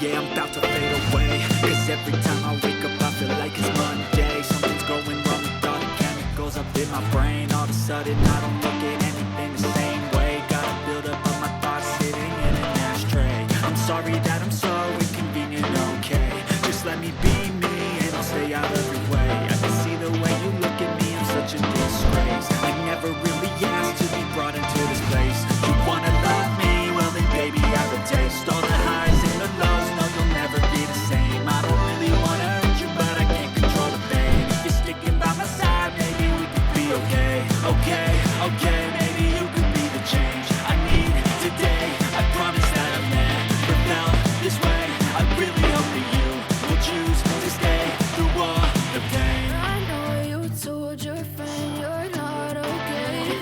Yeah, I'm about to fade away. Cause every time I wake up I feel like it's Monday. Something's going wrong with all the chemicals up in my brain. All of a sudden I don't look at anything the same way. Gotta build up all my thoughts sitting in an ashtray. I'm sorry that I'm so inconvenient, okay. Just let me be me and I'll stay out of your way. I can see the way you look at me, I'm such a disgrace. I never really asked to be brought into this place. You wanna love me? Well then baby I have a taste. All the highs and the lows, no you'll never be the same. I don't really wanna hurt you but I can't control the pain. If you're sticking by my side, maybe we could be okay. Okay, okay, maybe you could be the change I need today. I promise that I've never felt this way. I really hope that you will choose to stay through all the pain. I know you told your friend you're not okay.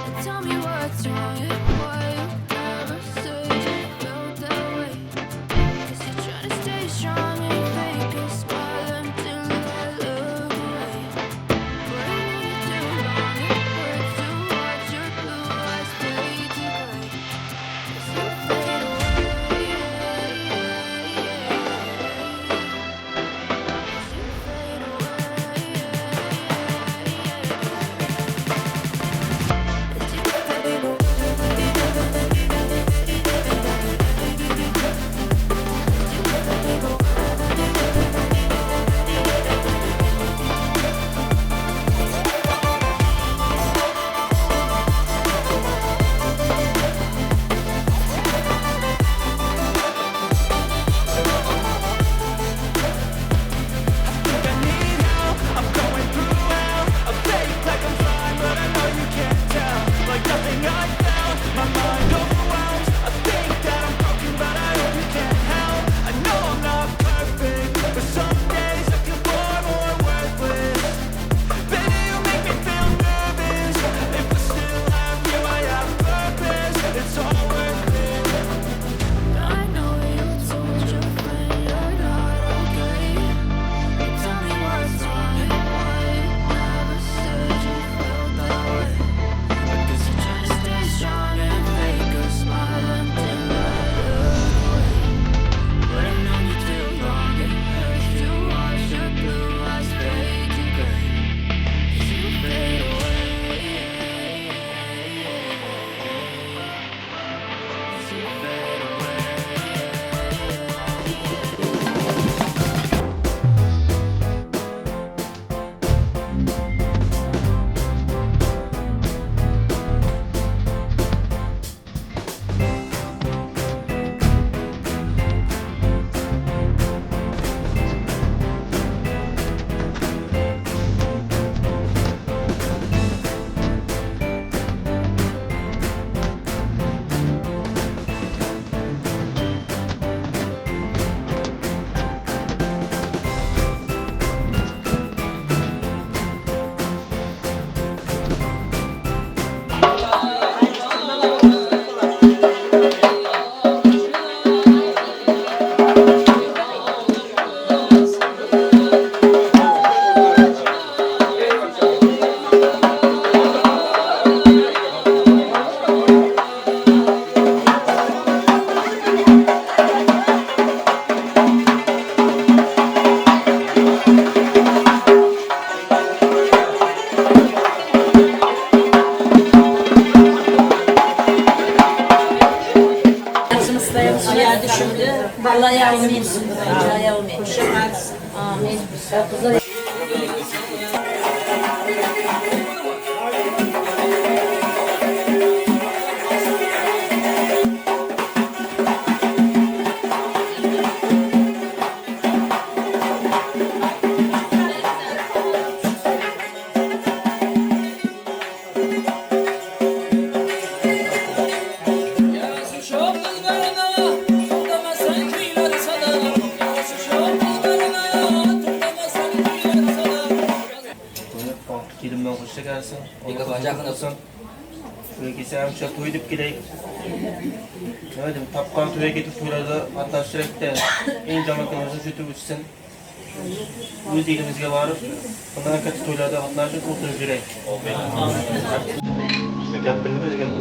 And tell me what's wrong and why you never said you felt that way. Cause you're trying to stay strong and fake a smile until I look away. But I know you too long, it hurts to watch your blue eyes fade to gray as you fade away. As you fade away. As you fade away. Think I need help, I'm going through hell. I fake like I'm fine, but I know you can't tell. Like nothing I felt, my mind overwhelms. I think that I'm broken, but I hope you can't help. I know I'm not perfect, but some days I feel far more worthless. Baby, you make me feel nervous. If I still have you, I have purpose. It's all worth it. I know you told your friend you're not okay. You tell me what's wrong and why you never said you felt that way. I guess you're trying to stay strong and fake a smile until I look away. But I've known you too long, it hurts to watch your blue eyes fade to gray as you fade away. As you fade away. Vallahi amin. Vallahi amin. Amin. Kelimdan qo'shsa kelsin. Alloh to'yga kelsa ham o'sha to'y deb kelaylik. Nima deyman, topgan to'yga ketib to'ylarda qatnashishda eng jomon kunimizni shu yerda o'tsin. O'z elimizga borib, bundan katta to'ylarda qatnashib o'tirib yuraylik. Gap bilmaydigan.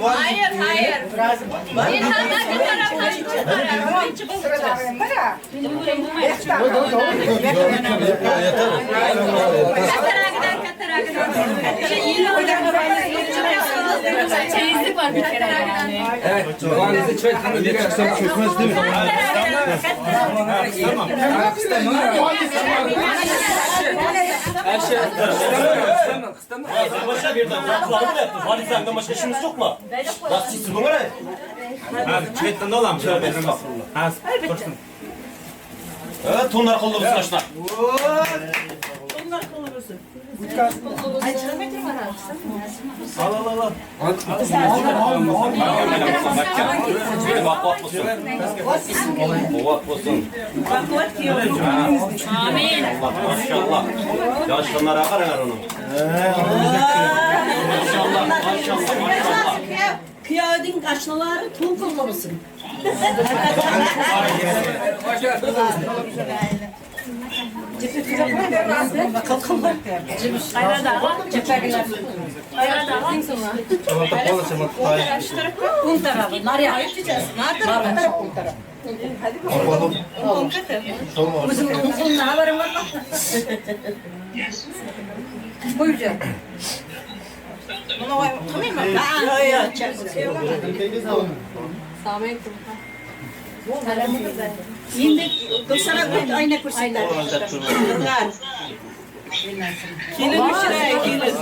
Hayır, hayır. İnsanlar bir taraftan bir taraftan. Çeyizlik var bir kere yani. Evet. Çıksam çökmez değil mi? Tamam. Başka bir Valizden başka işimiz yok mu? Nasıl çizsin bunları? Ha, çetten de olalım. Ha, koştum. Evet, tonlar kollu bulsun aşına. Tonlar kollu bulsun. Al al al. Bak olsun. Bak olsun. Amin. Maşallah. Yaşlılara karar onu. Maşallah, maşallah, maşallah. Kıyadın kaşlıları tun kollamasın. Şimdi sana ayna kursunlar. Gelin şuraya, gelin.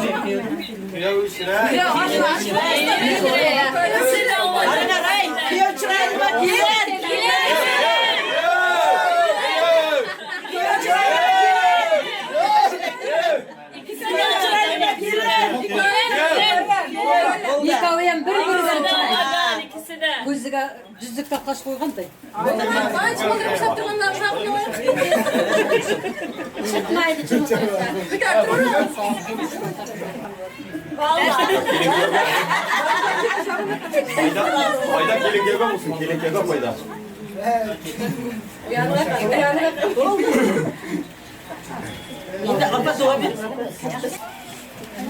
Күзгә жүзлек таккач куйгандай. Чыкмайды Fayda kelin olsun, kelin fayda.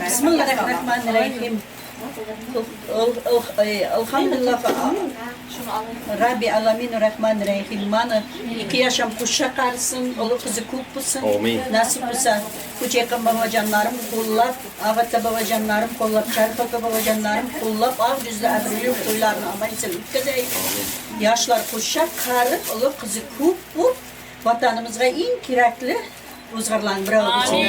Bismillahirrahmanirrahim. Elhamdülillah. Rabbi alamin rahmanirrahim. Mana iki yaşam kuşa karısın, oğlu kızı kupusun. Nasip olsa kucakım babacanlarım kollap, ağatta babacanlarım kollap, çarpaka babacanlarım kollap, ağ yüzlü abrili kuylarını aman sen ütkazayım. Yaşlar kuşa karıp, oğlu kızı kupup, vatanımızga en kirakli o'zgarlarni birov Amin.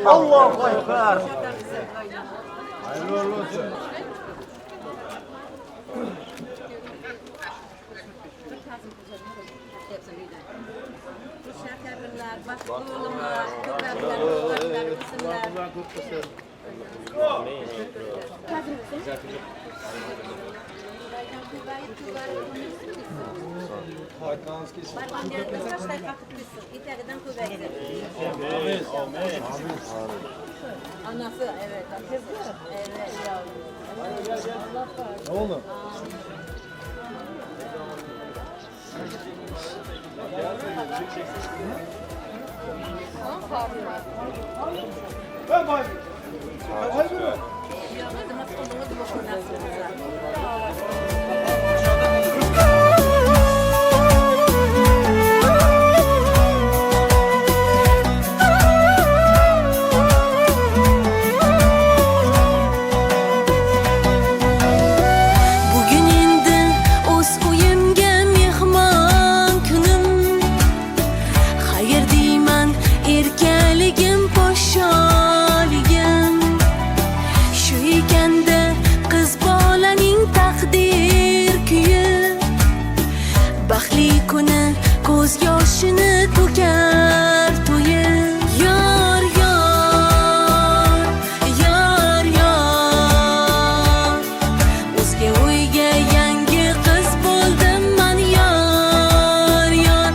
Allohu akbar. Allahu Ekber. Hayırlı olsun. Anası evet. Evet. Ne oldu? O'tganda qiz bolaning taqdir kuyi, baxtli kuni ko'z yoshini to'kar to'yi. Yor, yor, yor, yor, o'zga uyga yangi qiz bo'ldim man. Yor, yor,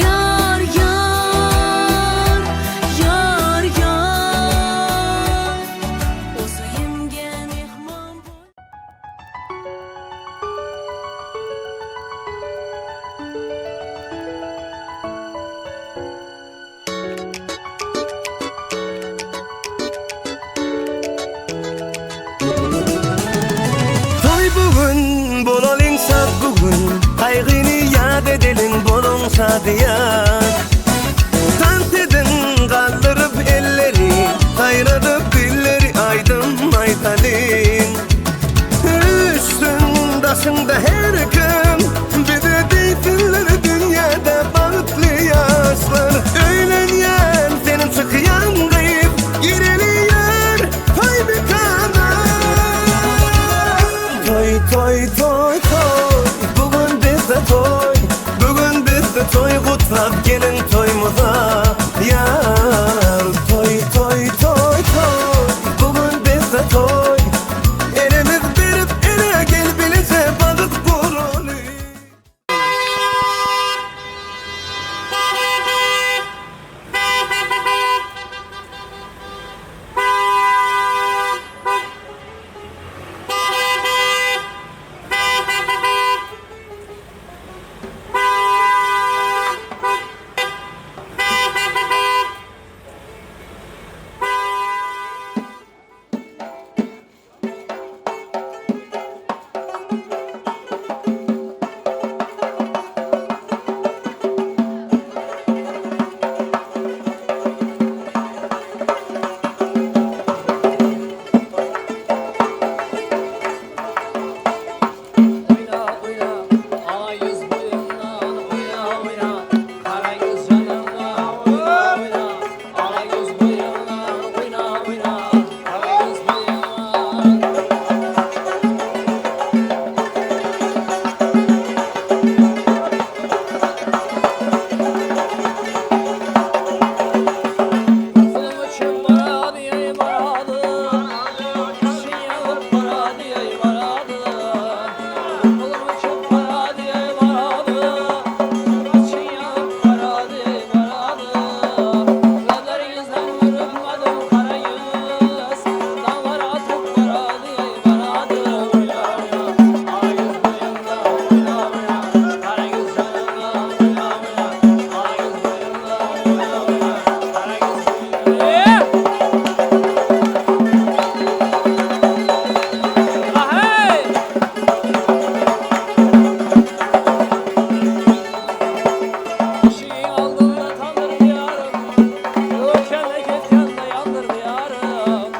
yor, yor, yor, yor, o'z uyimga mehmon bo'l. Toy bugün, bolalyň şat bugün. Kaygını yad edelim, bolun şadiyat. Tant edin, kaldırıp elleri, kayradıp dilleri, aydın aytalin. Üstün daşında her gün, bize deysinler dünyada bahtlı yaşlar. Öğlenyen senin çıkyan kayıp, gireliyor toy mekana. Toy toy toy toy, bugün bizde toy. Bugün bizde toy, kutlap gelin toyumuza. Yar toy toy toy toy, bugün bizde toy. Elimiz verip ele gel bilece balık gurulu. Oyna oyna ala yüz boyundan, oyna oyna kara yüz canından, oyna oyna ala yüz boyundan, oyna oyna kara yüz boyundan. Kızım için para diye paradı, için yanıp para diye paradı. Kızım için para diye paradı, için yanıp para diye paradı. Gözlerinizden görünmedim kara yüz, dağlara atıp para diye paradı. Oyna oyna, ala yüz boyunda, oyna oyna, kara yüz canında, oyna oyna, ala yüz boyunda, oyna oyna, kara yüz boyunda. Ahey! Şeyin aldığına tandır yarım, Ökenle ketkenle yandırdı yarım.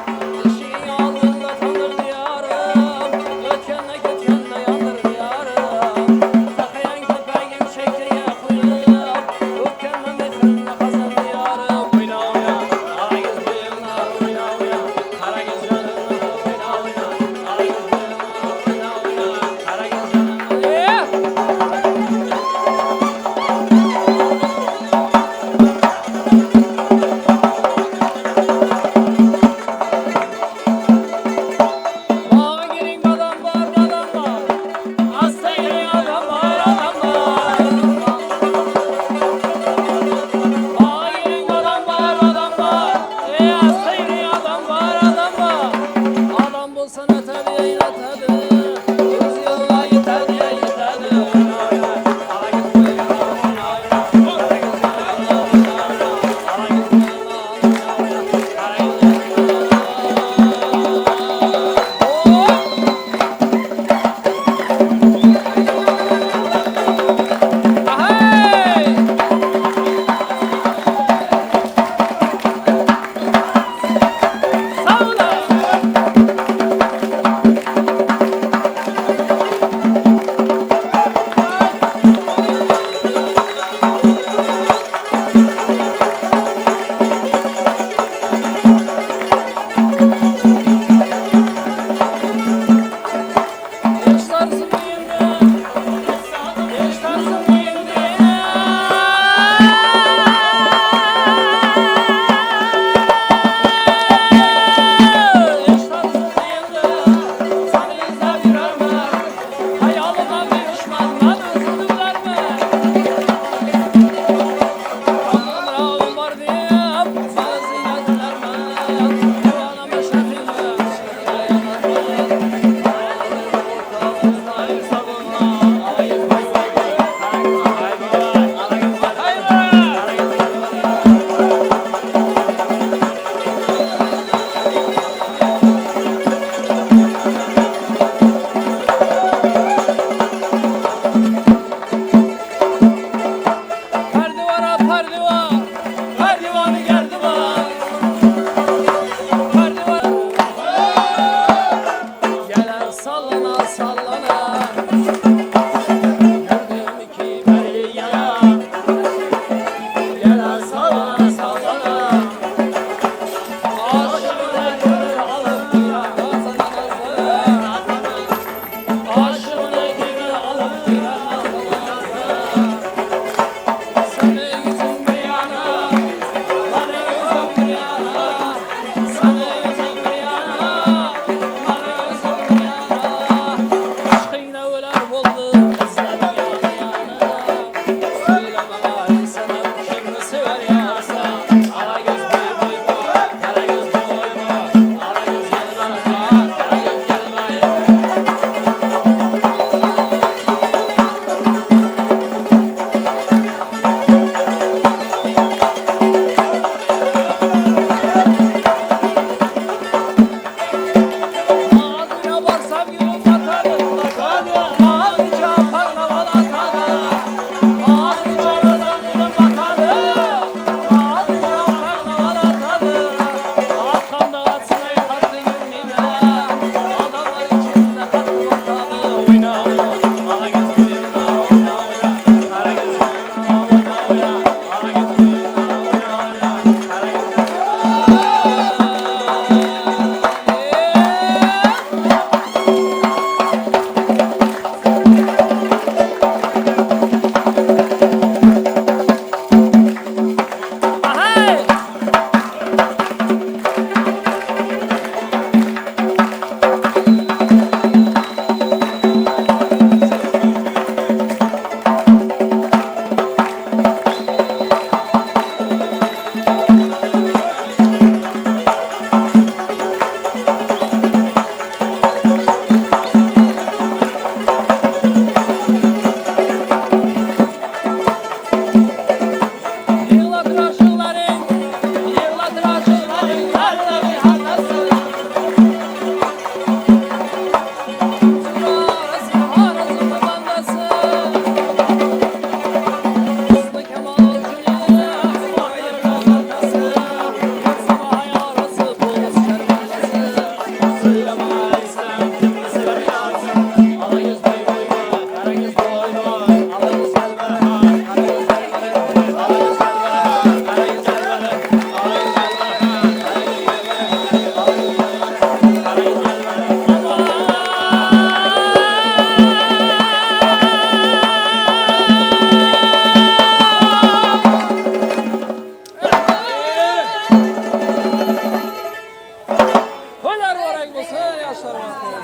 Şeyin aldığına tandır yarım, Ökenle ketkenle yandırdı yarım. Takayan köpeğin çektiği kuyruk, Ökenle mehrinle kazandı yarım. Oyna oyna, kara göz boyuna, oyna oyna, kara göz yanına, oyna oyna, kara göz boyuna, oyna oyna, kara göz yanına. Bağa girin adam var, adam var. Hasta girin adam var, adam var. Bağa girin adam var, adam var. Hasta girin adam var, adam var. Adam bulsan öter diye öter. Yüz yılla yeter diye yeter. Oyna oyna, kara göz boyuna, oyna oyna. Kara göz yanına, oyna oyna. Kara göz boyuna, oyna oyna. Kara göz yanına. Ahey! Sağ olun!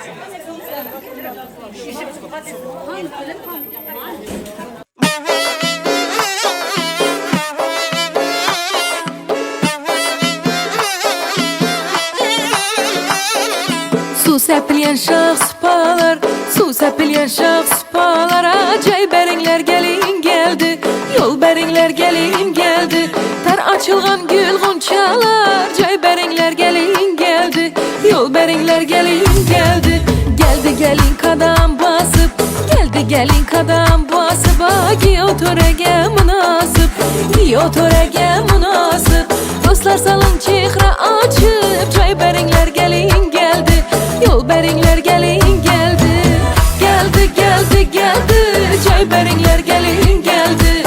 Su sepilyen şah supalar, su sepilyen şah supalar. Acay beringler gelin geldi, yol beringler gelin geldi. Tar açılgan gül gonçalar, cay beringler gelin geldi, yol beringler gelin geldi. Geldi gelin kadam basıp, geldi gelin kadam basıp. Giyo törege münasip, giyo törege münasip. Dostlar salın çihra açıp, cay beringler gelin geldi, yol beringler gelin geldi. Geldi geldi geldi, cay beringler gelin geldi.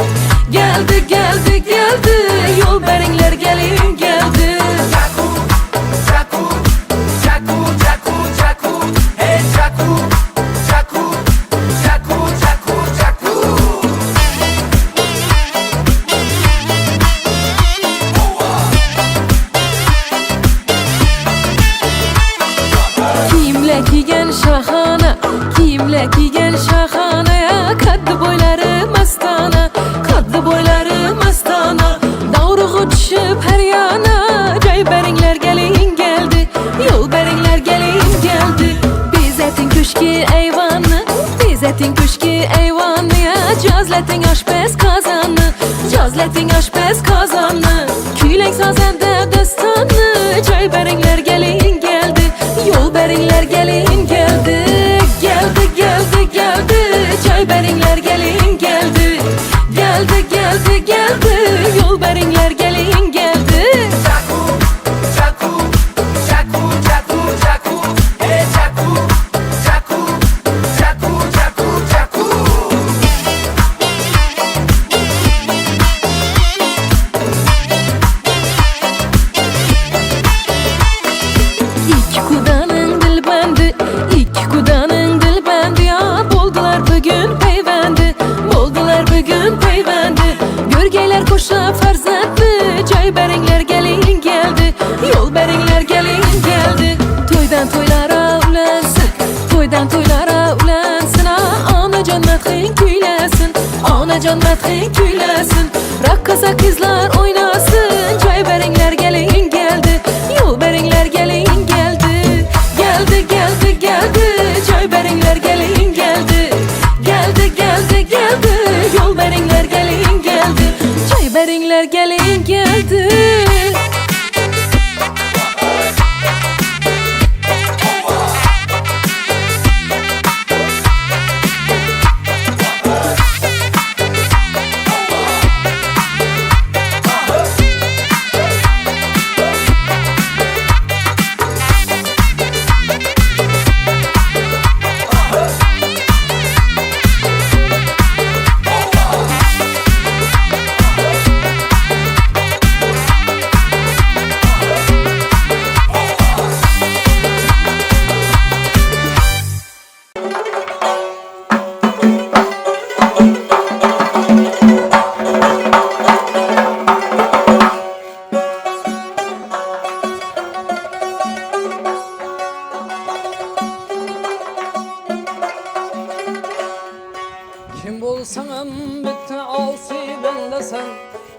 Geldi geldi geldi, yol beringler gelin geldi. Caku, caku, caku, caku, caku, hey caku, caku, caku, caku, caku. Kiyimle kiygen şahana, kiyimle kiygen şahana. Kaddi boyları mastana, kaddi boyları mastana. Davruğu düşüp her yana, cay beringler gelin geldi, yol beringler gelin geldi. Bizetin köşkü eyvanı, bizetin köşkü eyvanı. Cazletin aşpez kazanı, cazletin aşpez kazanı. Küylek sazende destanı, cay beringler gelin geldi, yol beringler gelin geldi. Geldi geldi geldi, çay beringler gelin geldi. Geldi geldi geldi, yol beringler gelin geldi. Caku, caku, caku, caku, caku, hey caku, caku, caku, caku, caku. İki kudanın dilbendi, iki kudanın dilbendi. Ya boldular bugün peyvendi, boldular bugün peyvendi. Görgeyler koşa farzatlı, cay beringler gelin geldi, yol beringler gelin geldi. Toydan toylara ulansın, toydan toylara ulansın. Anacan madhin küylesin, anacan madhin küylesin. Rakkasa kızlar oynasın, cay beringler gelin geldi, yol beringler gelin geldi. Geldi geldi geldi, cay beringler gelin geldi. Geldi geldi geldi, yol beringler gelin geldi. Cay beringler gelin geldi. Kim bolsam bitti asi bendesen,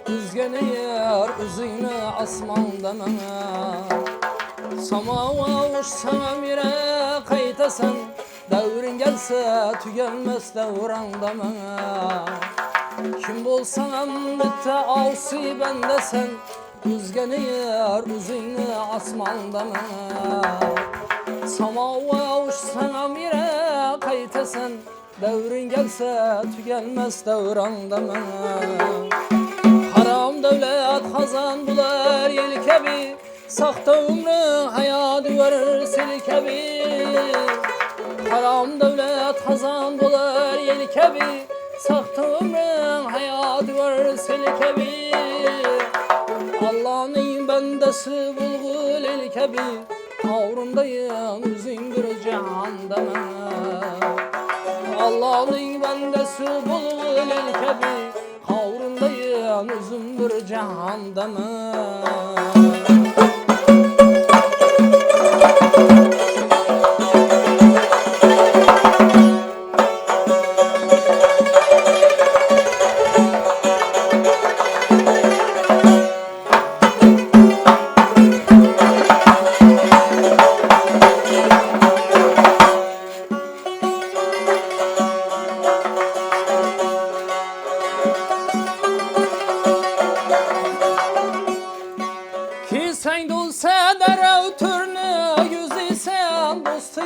Üzgeni yer üzüne asmanda mena. Samava uçsam yere kaytasan, Devrin gelse tükenmez devranda mena. Kim bolsam bitti asi bendesen, Üzgeni yer üzüne asmanda mena. Samava uçsam yere kaytasan, Devrin gelse tükenmez devranda mena. Haram devlet hazan bular yel kebi, Saxta ömrün hayat verir sil kebi. Haram devlet hazan bular yel kebi, Saxta ömrün hayat verir sil kebi. Allah'ın bendesi bulgul el kebi, Kavrundayım üzün bir cihanda mena. Allah'ın bendesi bulgul el kebi, Kavrundayım üzün bir cihanda mena.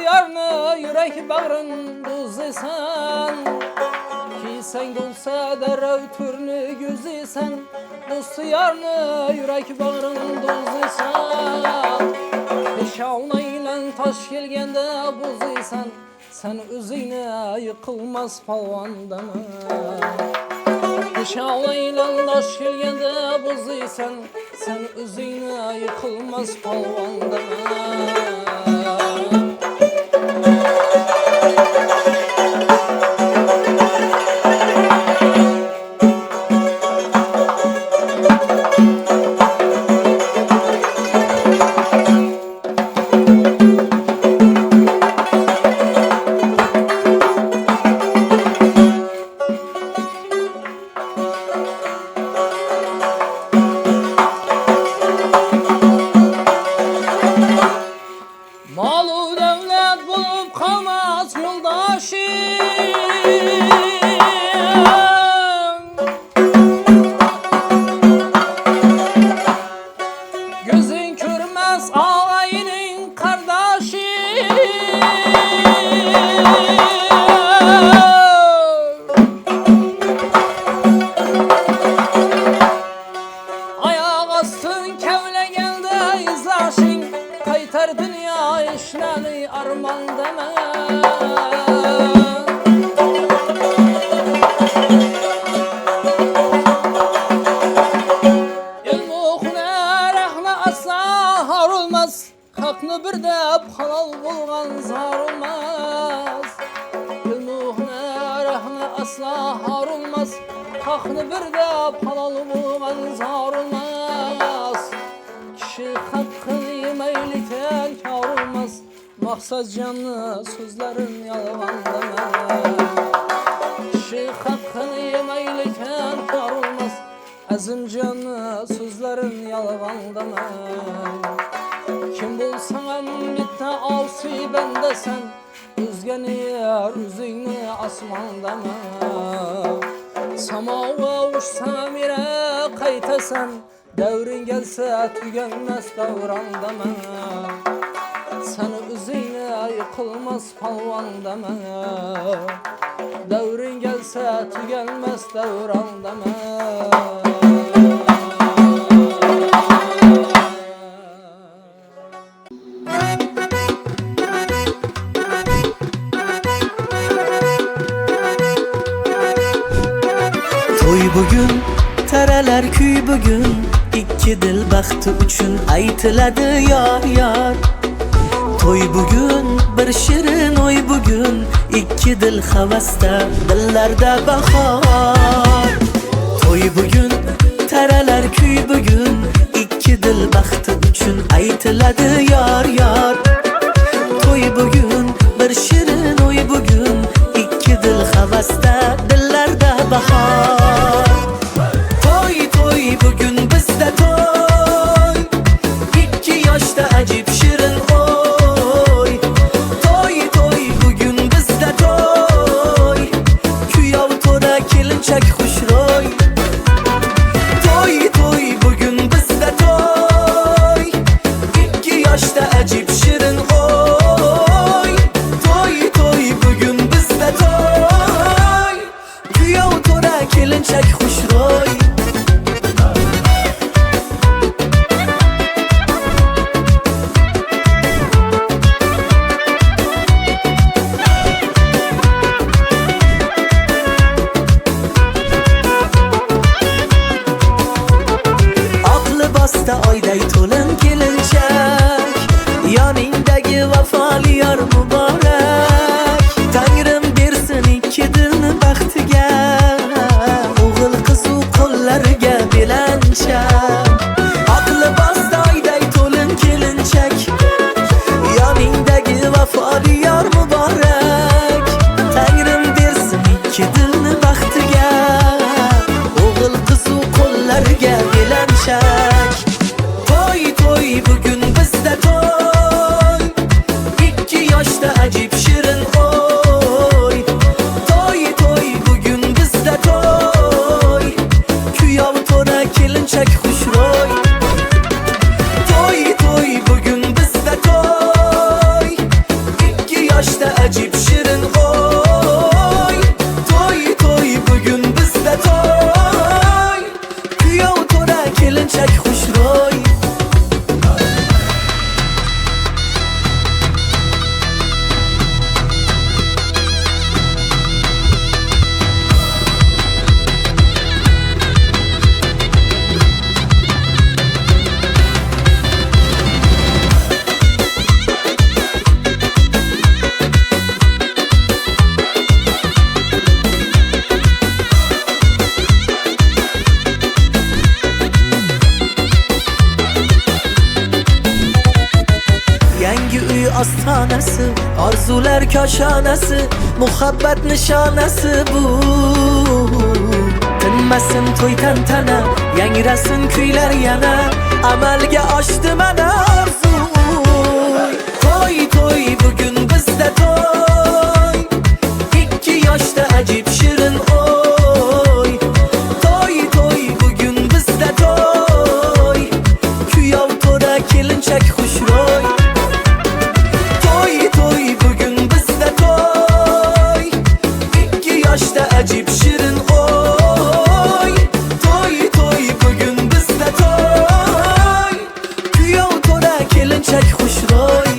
Do'st-yorni yurak bag'rin do'zisan. Kiysang bo'lsa darrov to'rni go'zisan. Do'st-yorni yurak bag'rin do'zisan. Peshona ilan tosh kelganda bo'zisan. Sen o'zingni yiqilmas polvon dema. Peshona ilan tosh kelganda bo'zisan. Sen o'zingni yiqilmas polvon dema. Malu devlet bulup kalmaz yoldaşım. Gözün körmez ağayının kardeşi. Ayak astın kevlegende izlaşın. Qaytar dünya işleri arman deme. İlmu hunar ahna asla har olmaz. Hakni bir deb halal bulgan zar olmaz. İlmu hunar ahna asla har olmaz. Hakni bir deb halal bulgan zar olmaz. Kişi hakkını yemelikten kar olmaz. Maksat canlı sözlerin yalan deme. Kişi hakkını yemelikten kar olmaz. Azim canlı sözlerin yalan deme. Kim bulsan bitti avsi bendesen. Üzgeni yer üzüngni osmon dema. Samoga uchsam yere qaytasan. Davring kelsa tuganmas davron dema. Sen o'zingni yiqilmas polvon dema. Davring kelsa tuganmas davron dema. To'y bugun, taralar kuy bugun, ikki dil baxti uchun aytiladi yor yor. To'y bugun, bir shirin o'y bugun, ikki dil havasda, dillarda bahor. To'y bugun, taralar kuy bugun, ikki dil baxti uchun aytiladi yor yor. To'y bugun, bir shirin o'y bugun, ikki dil havasda, dillarda bahor. To'y to'y bugun bizda to'y, ikki yoshda ajib shirin o'y. To'y to'y bugun bizda to'y, kuyov to'ra kelinchak xushro'y. To'y to'y bugun bizda to'y, ikki yoshda ajib shirin o'y. To'y to'y bugun bizda to'y, Yoshda ajib shirin oy. To'y to'y bugun bizda to'y. Kuyov to'ra kelinchak xushro'y. Yangi uy ostonasi, orzular koshonasi, muhabbat nishonasi bu. Tinmasin to'y tantana, yangrasin kuylar yana, amalga oshdi mana orzu. To'y to'y bugun bizda to'y. Ikki yoshda ajib shirin oy. To'y to'y bugun bizda to'y. Kuyov to'ra kelinchak xushro'y. To'y to'y bugun bizda to'y. Ikki yoshda ajib shirin oy. To'y to'y bugun bizda to'y. Kuyov to'ra kelinchak xushro'y.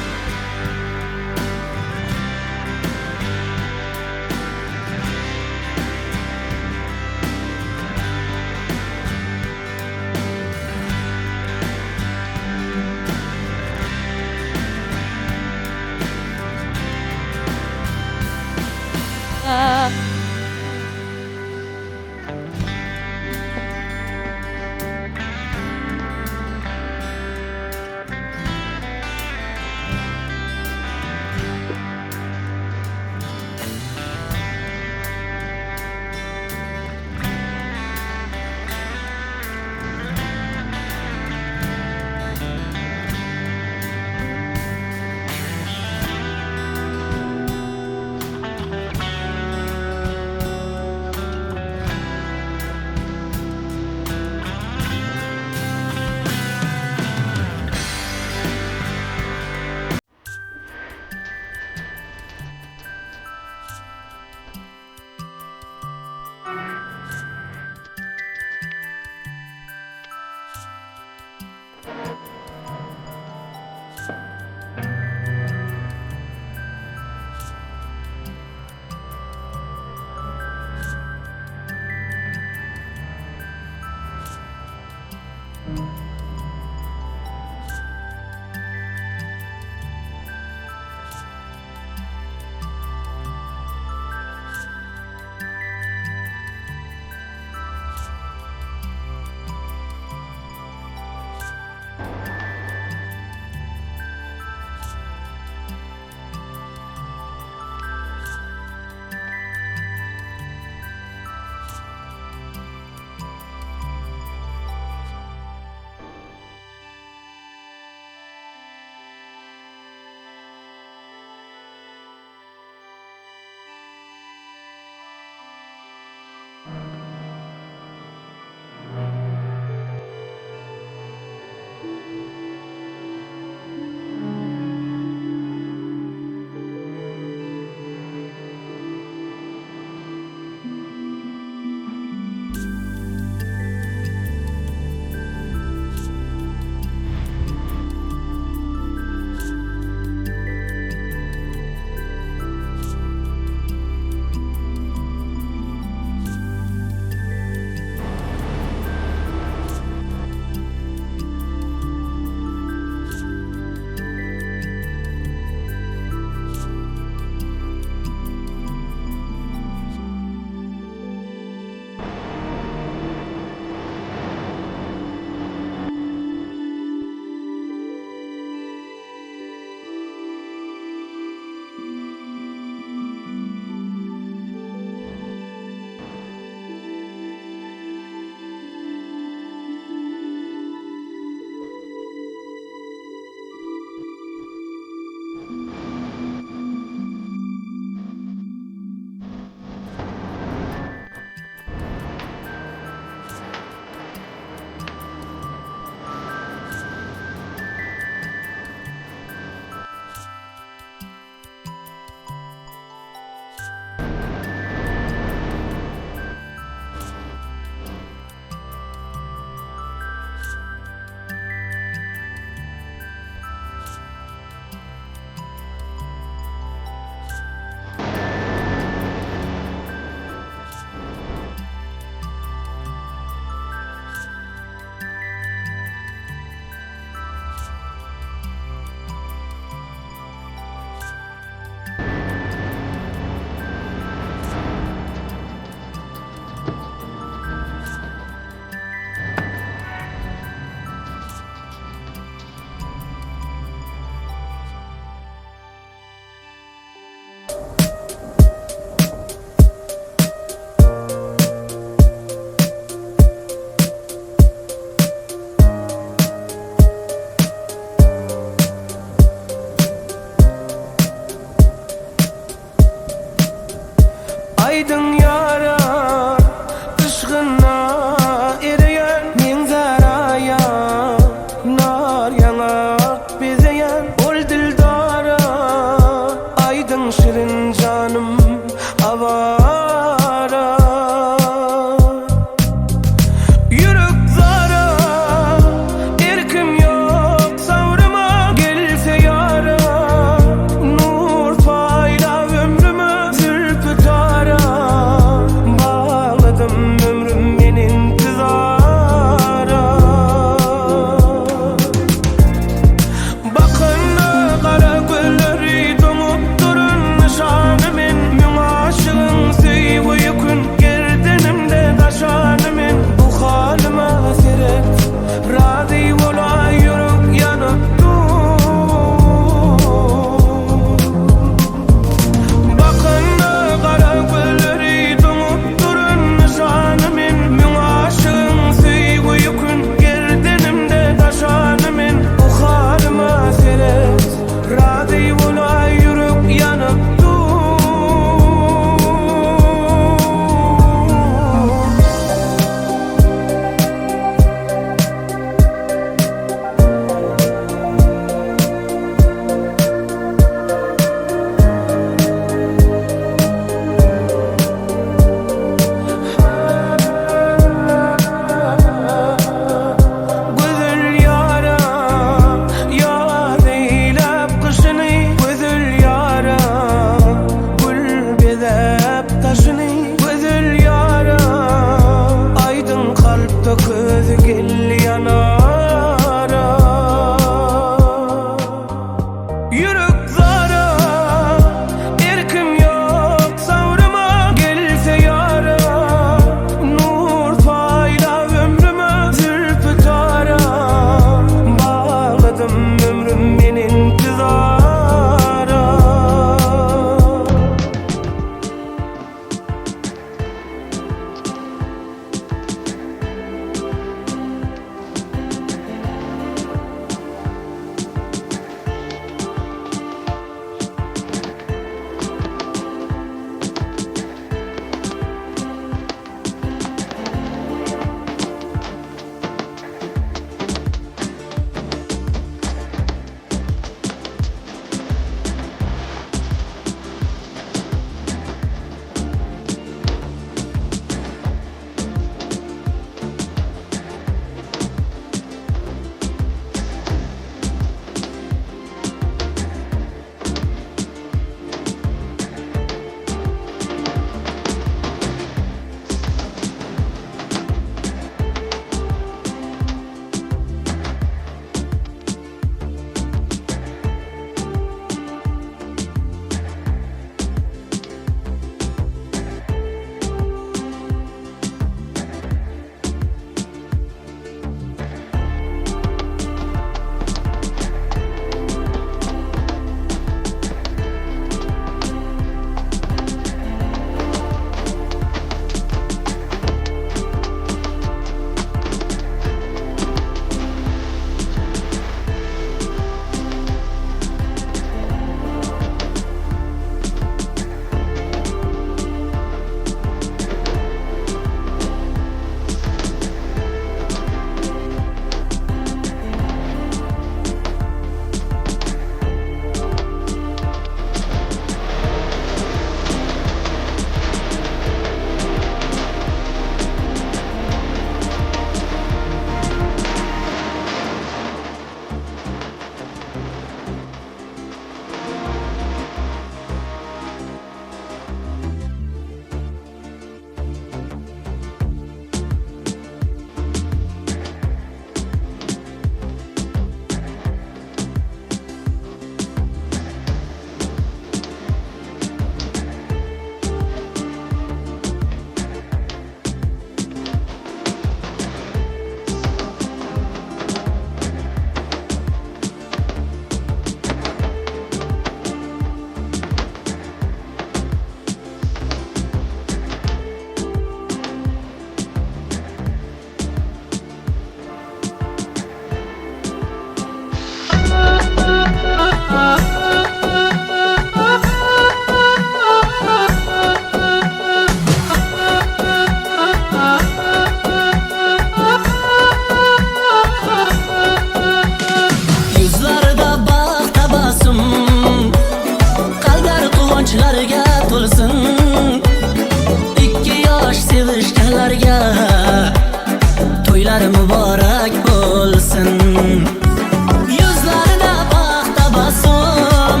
Yuzlarida baxt tabassum,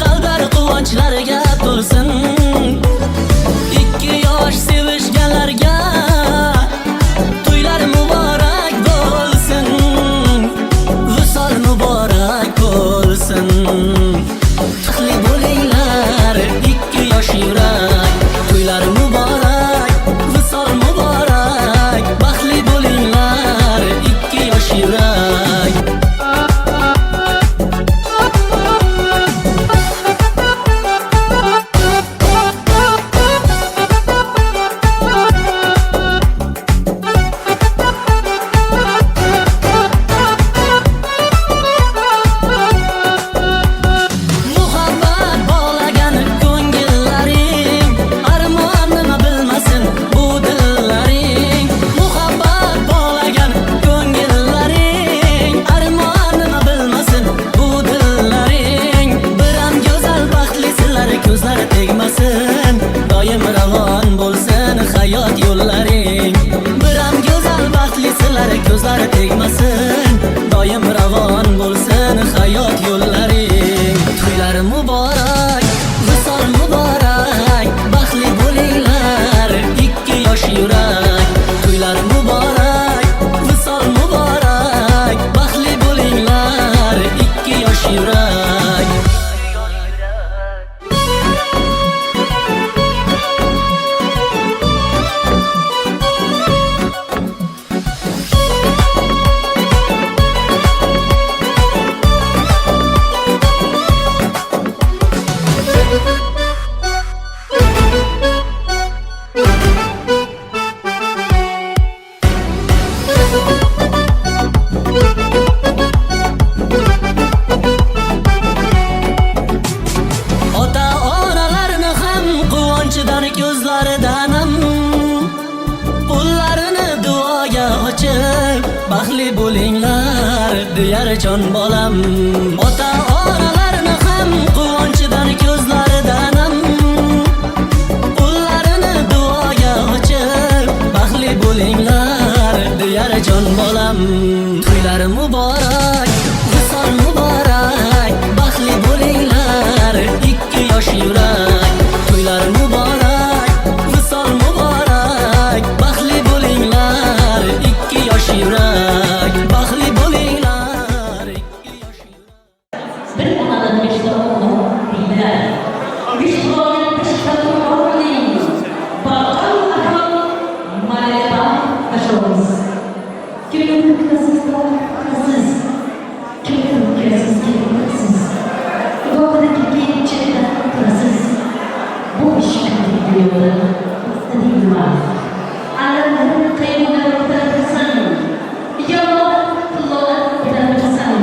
qalblari quvonchlarga to'lsin. Ikki yosh sevishganlarga to'ylar muborak bo'lsin, visol muborak bo'lsin. Baxtli bo'linglar ikki yosh yurak, to'ylar muborak, visol muborak. Baxtli bo'linglar ikki yosh yurak. Muhabbat bog'lagan ko'ngillaring, armon nima bilmasin bu dillaring. Muhabbat bog'lagan ko'ngillaring, armon nima bilmasin bu dillaring. Biram go'zal baxtlisizlar, ko'zlari tegmasin, doim ravon bo'lsin hayot yo'llaring. Biram go'zal baxtlisizlar, ko'zlari tegmasin, doim ravon bo'lsin hayot yo'llaring. To'ylar muborak, visol muborak, baxtli bo'linglar ikki yosh yurak. To'ylar muborak, visol muborak, baxtli bo'linglar ikki yosh yurak. Ota onalarni ham quvonchidan ko'zlaridan ham, qo'llarini duoga ochib baxtli bo'linglar deyar jon bolam. Ota onalarni ham quvonchidan ko'zlaridan ham, qo'llarini duoga ochib baxtli bo'linglar deyar jon bolam. To'ylar muborak, visol muborak, baxtli bo'linglar ikki yosh yurak. To'ylar muborak, visol muborak, baxtli bo'linglar ikki yosh yurak. Baxtli bo'linglar ikki yosh yurak. Bir onadan beshta o'g'il deydilar. Besh o'g'il beshta o'g'ilning baqqol ahvol malaka tashlaymiz. Kimni kutasiz, kutasiz. Kimni kutasiz, kutasiz. Gohida keyin chetda turasiz. Bu ish dunyoda nima? Alamdan qayg'ular ko'tarsin. Yolg'on tillolar ko'tarsin.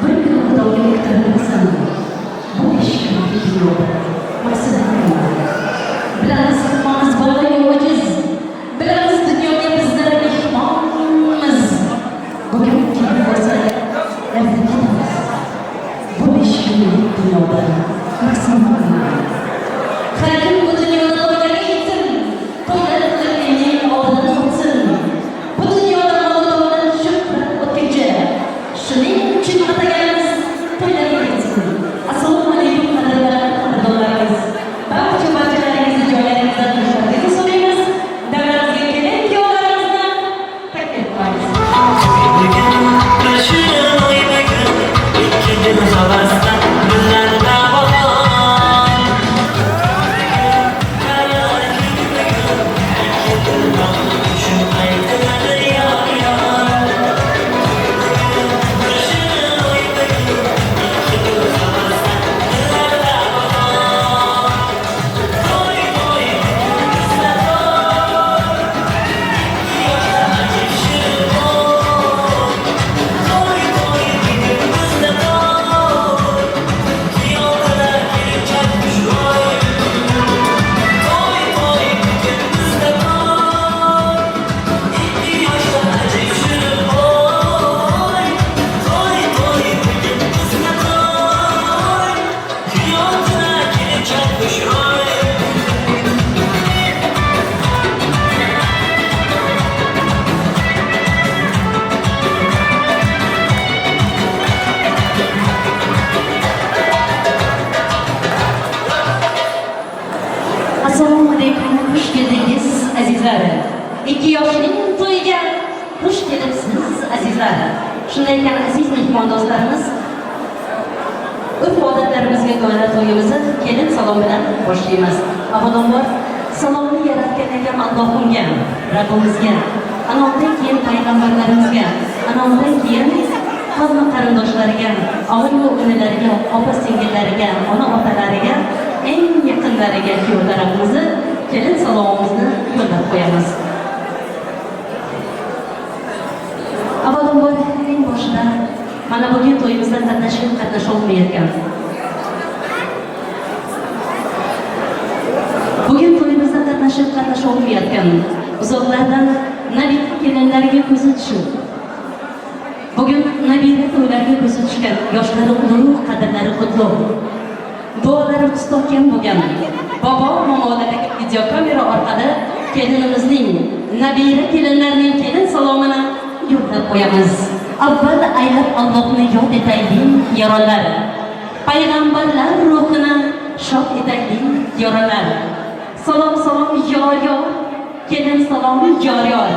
Bir kun Xudoga ko'tarilsin. Bu ish dunyoda maqsad nima? Bilamiz hammamiz bolayu ojiz. Bilamiz dunyoga bizlar mehmonmiz. Bugun kelib bo'lsa, erta ketamiz. Bu 5 kunlik dunyoda maqsad nima? Har kim bu dunyoda to'ylarga yetsin, to'ylar qilib elning oldidan o'tsin. Bu dunyoda mol davlat shuhrat o'tkinchi. Shuning uchun ataganimiz to'ylarga yetsin. Assalomu alaykum, qadrli qadrdonlarimiz. Barcha barchalaringizni joylaringizdan turishlaringizni so'raymiz. Davramizga kelin kuyovlarimizni taklif qilamiz. Ikki dil havasda gullarda bahor. Ikki yoshning to'yiga xush kelibsiz, azizlar. Shunday ekan, aziz mehmondo'stlarimiz, urf-odatlarimizga ko'ra to'yimizni kelin salom bilan boshlaymiz. Avvalambor salomni yaratgan ekan Allohimga, Rabbimizga, ana undan keyin payg'ambarlarimizga, ana undan keyin hamma qarindoshlariga, og'a-inilariga, opa-singillariga, ona-otalariga, eng yaqinlariga kuyov tarafimizni kelin salomimizni yo'llab qo'yamiz. Avvalambor eng boshida mana bugun to'yimizda qatnashib qatnasha olmayotgan, bugun to'yimizda qatnashib qatnasha olmayotgan, uzoqlardan nabira kelinlarga ko'zi tushib, bugun nabira to'ylarga ko'zi tushgan, yoshlari ulug', qadrlari qutlug', duolari mustahkam bo'lgan bobo momolarga videokamera orqali kelinimizning, nabira kelinlarning kelin salomini yo'llab qo'yamiz. Avval aylab Allohni yod etaylik, yaronlar. Payg'ambarlar ruhini shod etaylik, yaronlar. Salom salom yor yor, kelin salom yor yor.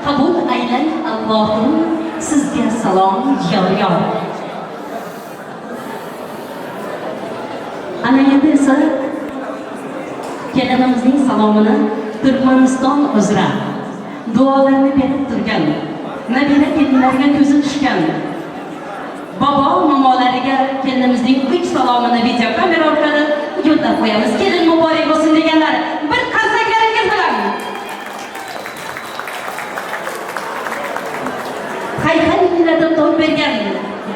Qabul aylay Allohim sizga salom yor yor. Ana endi esa kelinimizning salomini Turkmaniston uzra duolarni berib turgan, nabira kelinlarga ko'zi tushgan bobo momolariga kelinimizning 3 salomini videokamera orqali yo'llab qo'yamiz. Kelin muborak bo'lsin deganlar bir qarsaklaringiz bilan. Hayhaylatib to'y bergan,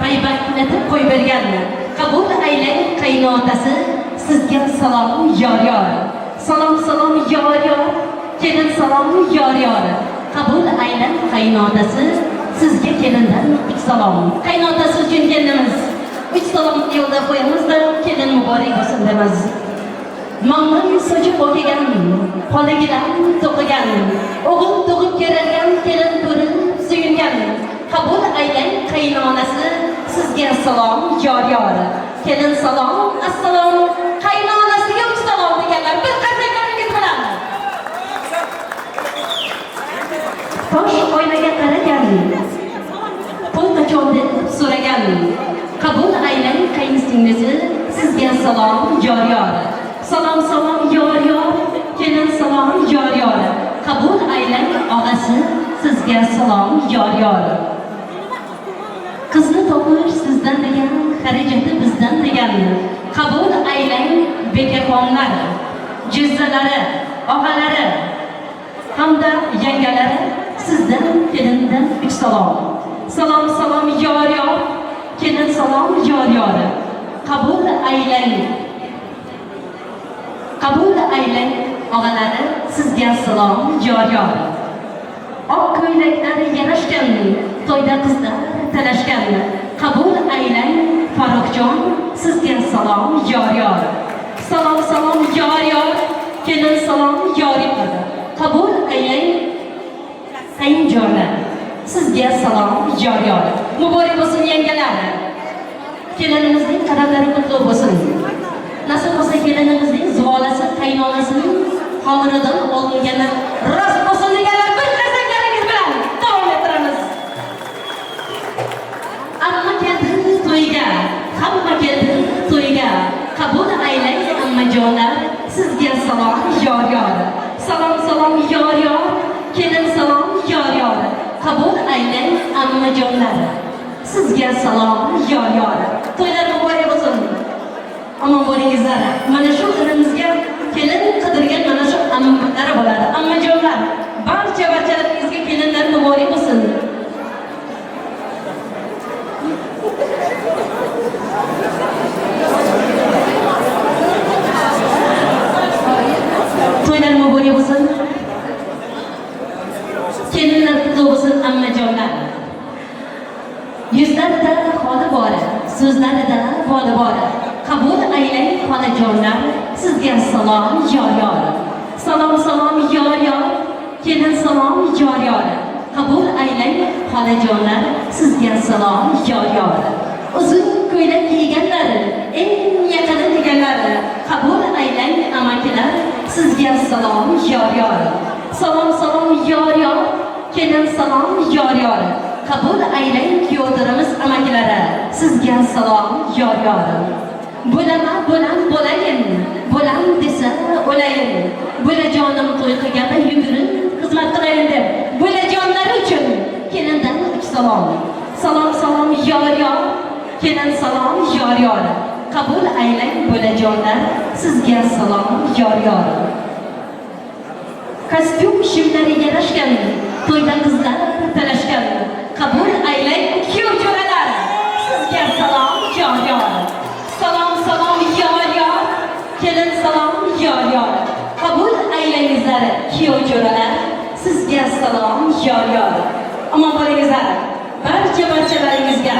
baybaklatib qo'y bergan, qabul aylay qaynotasi sizga salom yor yor. Salom salom yor yor, kelin salom yor yor. Qabul aylay qaynotasi sizga kelindan 3 salom. Qaynotasi uchun kelinimiz 3 salom yo'lda qo'yamizda kelin muborak bo'lsin deymiz. Mang'in sochib o'qigan, xolagidan to'qigan, o'g'il tug'ib kerilgan, kelin ko'rib suyungan. Qabul aylay qaynonasi sizga salom yor yor. Kelin salom, assalom, qaynonasiga 3 salom deganlar bir qarsaklaringiz bilan. Tosh oynaga qaragan, to'y qachon deb so'ragan, qabul aylay qayinsinglisi sizga salom yor yor. Salom salom yor yor, kelin salom yor yor. Qabul aylay og'asi sizga salom yor yor. Qizni topish sizdan degan, xarajati bizdan degan. Qabul aylay bekaxonlar, jizzalari, og'alari hamda yangalari sizdan kelindan 3 salom. Salom salom yor yor, kelin salom yor yor. Qabul aylay, qabul aylay og'alari sizga salom yor yor. Oq ko'ylaklari yarashgan, to'yda qizlar talashgan. Qabul aylay Farruhjon sizga salom yor yor. Salom salom yor yor, kelin salom yor yor. Qabul aylay qayinjonlar sizga salom yor yor. Muborak bo'lsin yangalar. Kelinimizning qadamlari qutlug' bo'lsin. Nasib bo'lsa kelinimizning zuvolasi qaynonasining xomiridan olingani rost bo'lsin deganlar bir qarsaklaringiz bilan davom ettiramiz. Amma keldi to'yga, hamma keldi to'yga. Qabul aylay ammajonlar sizga salom yor yor. Salom salom yor yor, kelin salom yor yor. Qabul aylay ammajonlar sizga salom yor yor. To'ylar muborak bo'lsin. Omon bo'lingizlar. Mana shu inimizga kelin qidirgan mana shu ammalar bo'ladi. Ammajonlar, barcha barchalaringizga kelinlar muborak bo'lsin. To'ylar muborak bo'lsin. Kelinlar qutlug' bo'lsin ammajonlar. Yuzlarida xoli bor, so'zlarida boli bor. Qabul aylay xolajonlar sizga salom yor yor. Salom salom yor yor, kelin salom yor yor. Qabul aylay xolajonlar sizga salom yor yor. Uzun ko'ylak kiyganlar, eng yaqini deganlar, qabul aylay amakilar sizga salom yor yor. Salom salom yor yor, kelin salom yor yor. Qabul aylang kuyovdirimiz amakilari, sizga salom yor yor. Bo'lama bo'lam bo'layin, bo'lam desa o'layin. Bo'lajonim to'y qilganda yugurib xizmat qilayin deb bo'lajonlari uchun kelindan 3 salom. Salom salom yor yor, kelin salom yor yor. Qabul aylang bo'lajonlar, sizga salom yor yor. Kostyum shimlari yarashgan, to'yda qizlar talashgan. Qabul aylang kuyov jo'ralar, sizga salom yor yor. Salom salom yor yor, kelin salom yor yor. Qabul aylangizlar kuyov jo'ralar, sizga salom yor yor. Omon bo'lingizlar. Barcha barchalaringizga,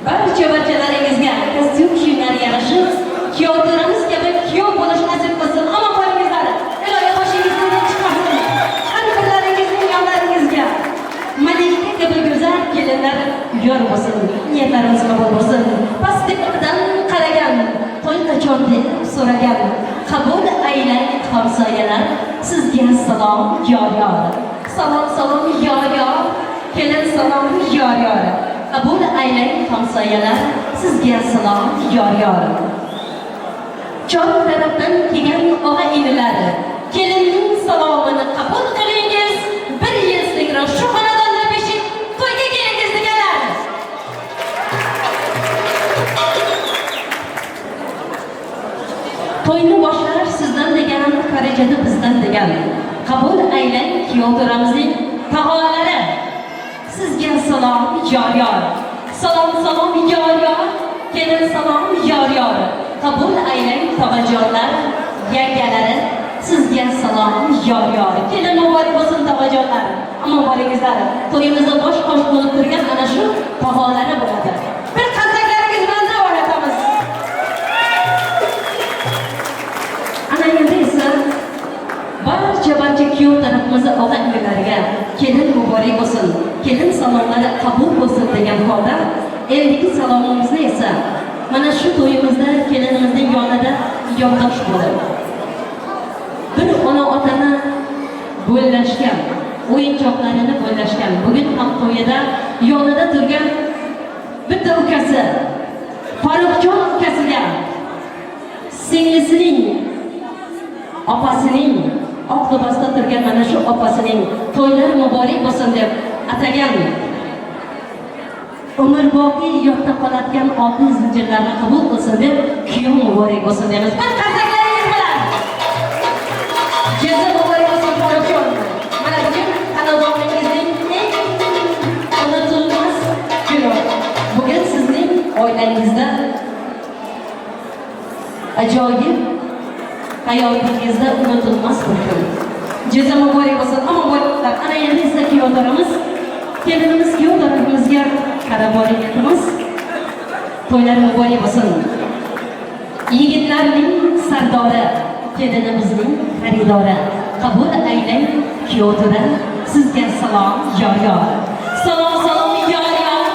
barcha barchalaringizga kostyum kiyimlari yarashib, kuyovlarimiz kabi kuyov bo'lish nasib qilsin. Omon bo'lingizlar. Iloyo boshingizdan chiqmasin. Har birlaringizning yonlaringizga malika kabi go'zal kelinlar yor bo'lsin. Niyatlarimiz qabul bo'lsin. Past tepadan qaragan, to'y qachon deb so'ragan. Qabul aylang hamsoyalar, sizga salom yor yor. Salom salom yor yor, kelin salom yor yor. Qabul aylang hamsoyalar, sizga salom yor yor. Chor tarafdan kelgan og'a inilari, kelinning salomini qabul qilingiz. Bir yil so'ngra shu xonadonda beshik to'yga kelingiz deganlar. To'yni boshlash sizdan degan, xarajati bizdan degan. Qabul aylang kuyovto'ramizning tog'alari, sizga salom yor yor. Salom salom yor yor, kelin salom yor yor. Qabul aylang tog'ajonlar, yangalari, sizga salom yor yor. Kelin muborak bo'lsin tog'ajonlar. Omon bo'lingizlar. To'yimizda bosh qosh bo'lib turgan ana shu tog'alari bo'ladi. Bir qarsaklaringiz bilan davom etamiz. Ana endi esa barcha barcha kuyov tarafimizni og'a inilariga kelin muborak bo'lsin, kelin salomlari qabul bo'lsin degan holda endigi salomimizni esa mana shu to'yimizda kelinimizning yonida yondosh bo'lib, bir ona otani bo'llashgan, o'yinchoqlarini bo'llashgan, bugun ham to'yida yonida turgan bitta ukasi Farruxjon ukasiga singlisining opasining oq libosda turgan mana shu opasining to'ylar muborak bo'lsin deb atagan umrboqiy yodda qoladigan oltin zanjirlarni qabul qilsin deb kuyov muborak bo'lsin deymiz. Bir qarsaklaringiz bilan. Jazo muborak bo'lsin Farruxjon. Mana bugun xonadoningizning eng unutilmas kuni. Bugun sizning oilangizda ajoyib hayotingizda unutilmas bir kun. Jazo muborak bo'lsin. Omon bo'linglar. Ana endi esa kuyovlarimiz, kelinimiz kuyov tarafimizga qarab boring iltimos. To'ylar muborak bo'lsin. Yigitlarning sardori, kelinimizning xaridori. Qabul aylang kuyovto'ra, sizga salom yor yor. Salom salom yor yor,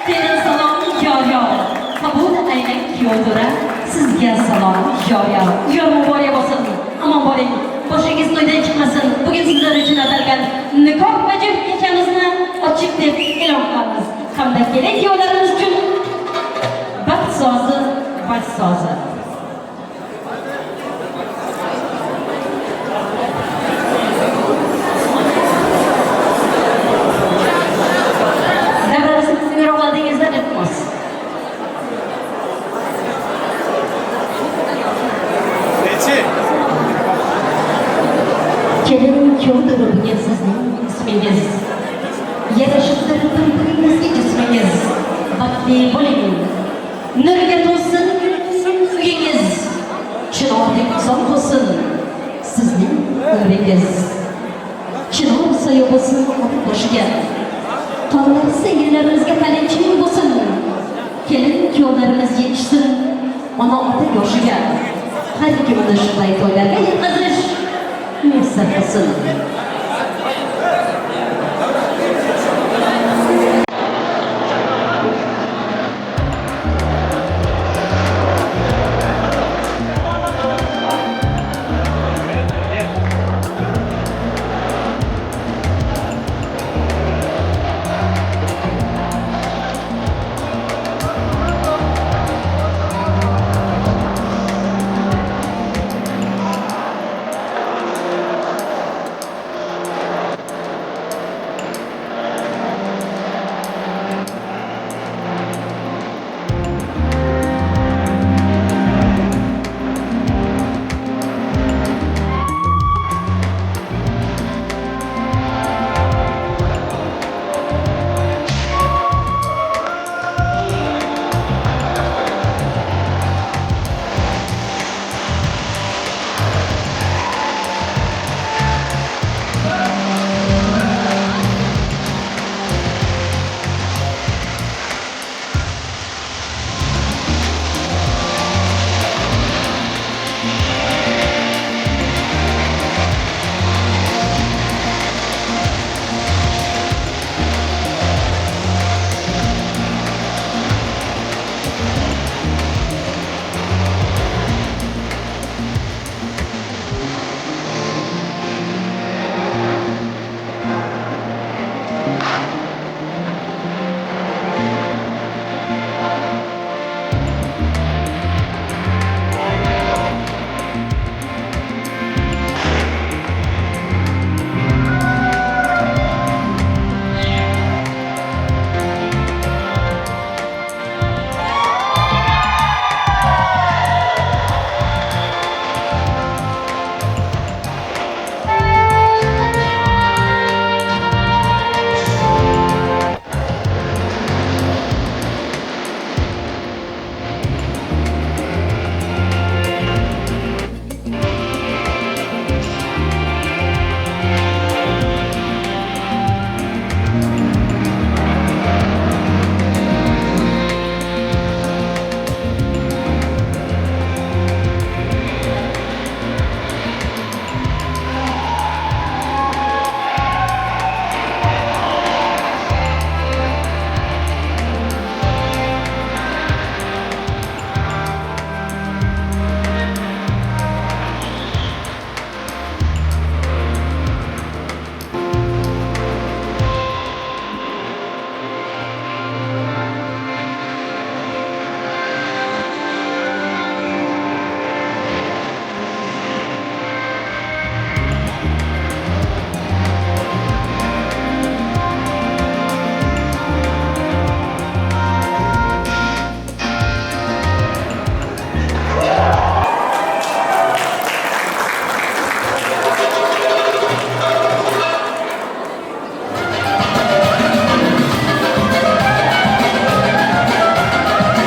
kelin salom yor yor. Qabul aylang kuyovto'ra, sizga salom yor yor. Yor muborak bo'lsin. Omon bo'ling. Boshingiz to'ydan chiqmasin. Bugun sizlar uchun atalgan nikoh va juft kechamizni ochiq deb e'lon qilamiz. Hamda kelin kuyovlarimiz uchun baxt sozi, baxt sozi. Davramizni tizimga oldingizda iltimos. Kelin kuyovdir bugun sizning ismingiz. Yarashibdir bir-biringizga jismingiz. Baxtli bo'ling. Nurga to'lsin uyingiz. Chinordek uzoq bo'lsin sizning umringiz. Chinor soya bo'lsin ota boshiga. Tog'lar sing'illarimizga talinchining bo'lsin. Kelin kuyovlarimiz yetishsin ona ota yoshiga. Har kimni shunday to'ylarga yetkazish muyassar qilsin.